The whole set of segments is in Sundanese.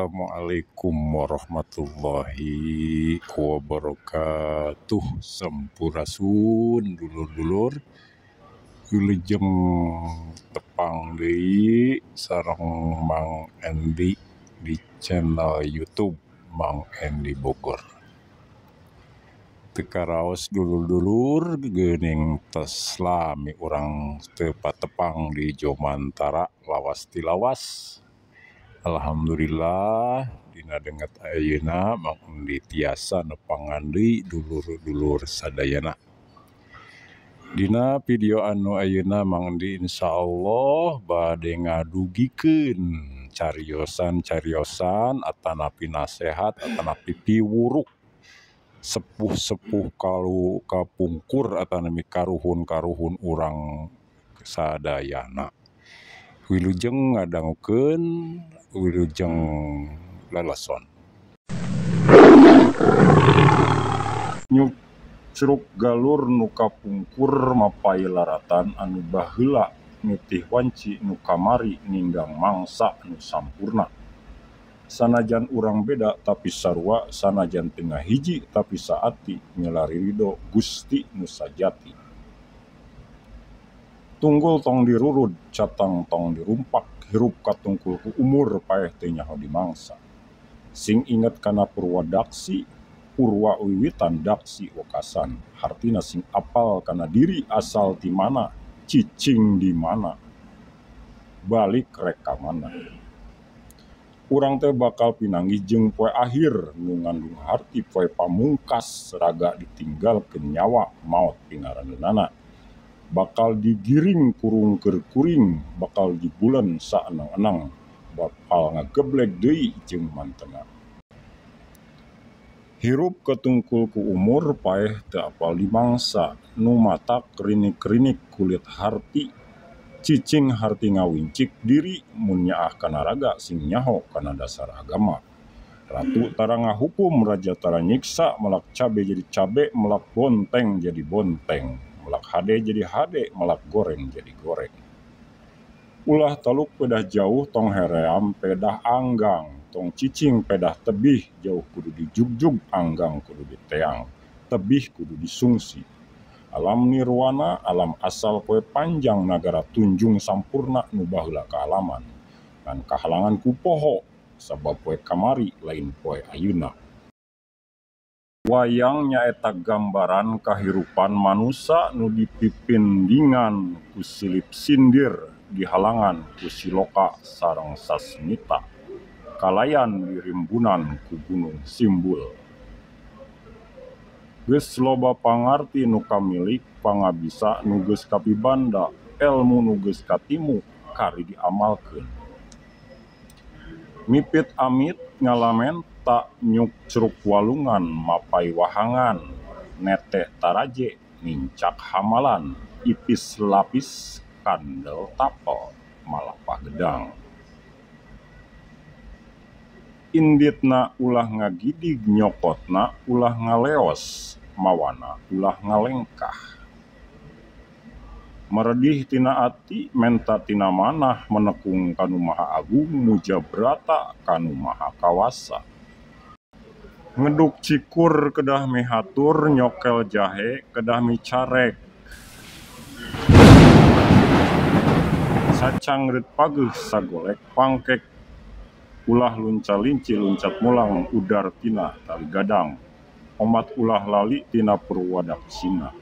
Assalamualaikum warahmatullahi wabarakatuh. Sampurasun dulur-dulur, wilujeng tepang deui sareng Mang Endi di channel YouTube Mang Endi Bogor. Teu karaos dulur-dulur, geuning tos lami urang teu patepang di Jomantara lawas ti lawas. Alhamdulillah dina denget ayeuna Mang Endi tiasa nepangan deui dulur-dulur sadayana. Dina video anu ayeuna Mang Endi insyaallah bade ngadugikeun cariosan-cariosan atanapi nasehat atanapi piwuruk sepuh-sepuh kalu kapungkur atanapi karuhun-karuhun urang sadayana. Wilujeng ngadangukeun, wilujeng leleson. Nyucruk galur nu kapungkur mapay laratan anu baheula nitih wanci nu kamari ninggang mangsa nu sampurna. Sanajan urang beda tapi sarua, sanajan teu ngahiji tapi saati nyelari ridho Gusti nu sajati. Tunggul tong dirurud, catang tong dirumpak, hirup katungkul ku umur paeh teu nyaho dimangsa. Sing inget kana purwadaksi, purwa wiwitan daksi wekasan, hartina sing apal kana diri asal ti mana, cicing di mana, balik rek ka mana. Urang teh bakal pinanggih jeung poe akhir nu ngandung harti poe pamungkas raga ditinggalkeun nyawa maot pingaraneunana. Bakal digiring kurung keur kuring, bakal dibulen saenang-enang, bakal ngageblek deui jeung mantena. Hirup ketungkul ku umur paeh teu apal dimangsa, nu matak rinik-rinik kulit harti, cicing harti ngawincik diri mun nyaah kana raga sing nyaho kana dasar agama. Ratu tara ngahukum, raja tara nyiksa, melak cabe jadi cabe, melak bonteng jadi bonteng, melak hade jadi hade, melak goreng jadi goreng. Ulah taluk pedah jauh, tong heream pedah anggang, tong cicing pedah tebih, jauh kudu dijugjug, anggang kudu diteang, tebih kudu disungsi. Alam nirwana, alam asal poe panjang nagara tunjung sampurna nu baheula kaalaman. Ngan kahalangan ku poho, sabab poe kamari lain poe ayeuna. Wayang nyaeta gambaran kahirupan manusa nu dipipindingan ku silip sindir, dihalangan ku siloka sareng sasmita, kalayan dirimbunan ku gunung simbul. Geus loba pangarti nu kamilik, pangabisa nu geus kapibanda, elmu nu geus katimu kari diamalkeun. Mipit amit ngalamen tak nyukcruk walungan mapai wahangan, nete taraje nincak hamalan, ipis lapis kandel tapel malapah gedang. Inditna ulah ngagidig, nyokotna ulah ngaleos, mawana ulah ngalengkah. Meredih tina ati, menta tina manah, menekung kanu maha agung, mujabrata kanu maha kawasa. Ngeduk cikur kedah mihatur, nyokel jahe kedah micarek. Sacangreut pageuh sagolek pangkek, ulah lunca linci luncat mulang, udar tina tali gadang, omat ulah lali tina purwadaksina.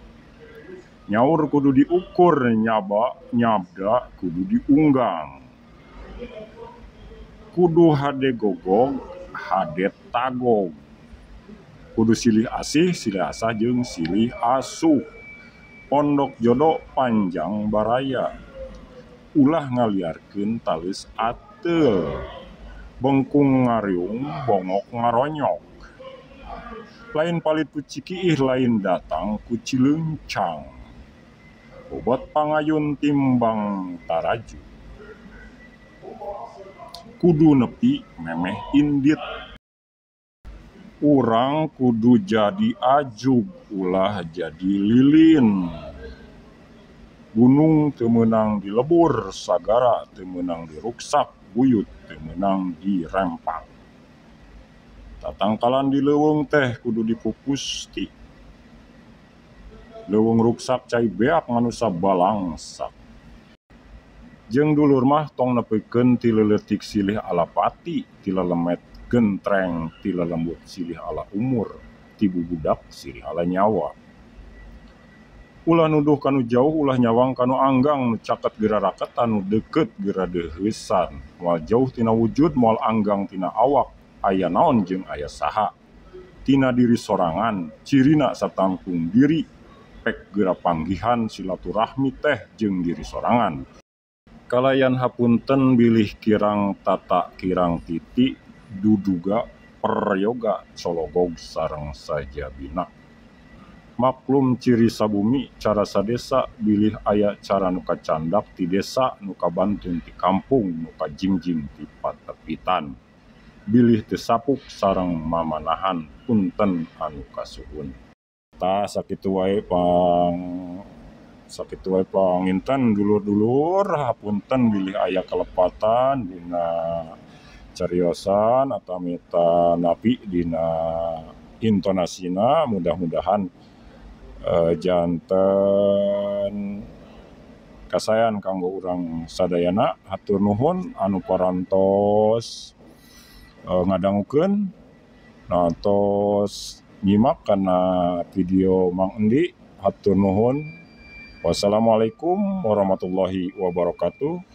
Nyaur kudu diukur, nyaba nyabda kudu diunggang. Kudu hade gogog, hade tagog. Kudu silih asih, silih asah jeung silih asuh. Pondok jodo panjang baraya, ulah ngaliarkeun taleus ateul. Bengkung ngariung, bongok ngaronyok. Lain palit ku cikiih, lain datang ku cileungcang. Bobot pangayun timbang taraju. Kudu nepi memeh indit. Urang kudu jadi ajug, ulah jadi lilin. Gunung teu meunang dilebur, sagara teu meunang diruksak, buyut teu meunang dirempang. Tatangkalan di leuweung teh kudu dipupusti. Leuweung ruksak cai beak manusa balangsak. Jeung dulur mah tong nepikeun ti leuleutik silih ala pati, ti lelemet gentreng, ti lelembut silih ala umur, ti bubudak silih ala nyawa. Ulah nuduh kanu jauh, ulah nyawang kanu anggang, nu caket geura raketan, nu deukeut geura deuheusan. Moal jauh tina wujud, moal anggang tina awak, aya naon jeung aya saha. Tina diri sorangan, cirina satangtung diri, pek geura panggihan silaturahmi teh jeung diri sorangan. Kalayan hapunten bilih kirang tata kirang titi, duduga peryoga cologog sareng sajabina. Maklum ciri sabumi cara sadesa bilih aya cara nu kacandak ti desa nu kabantun ti kampung nu kajingjing ti patepitan. Bilih teu sapuk sareng mamanahan punten anu kasuhun. Tah sakitu wae pang sakitu wae panginten dulur-dulur hapunten bilih aya kalepatan dina cariosan atau napi dina intonasina, mudah-mudahan janten kasayan kanggo urang sadayana. Hatur nuhun anu parantos ngadangukeun tos nyimak kana video Mang Endi. Hatur nuhun. Wassalamualaikum warahmatullahi wabarakatuh.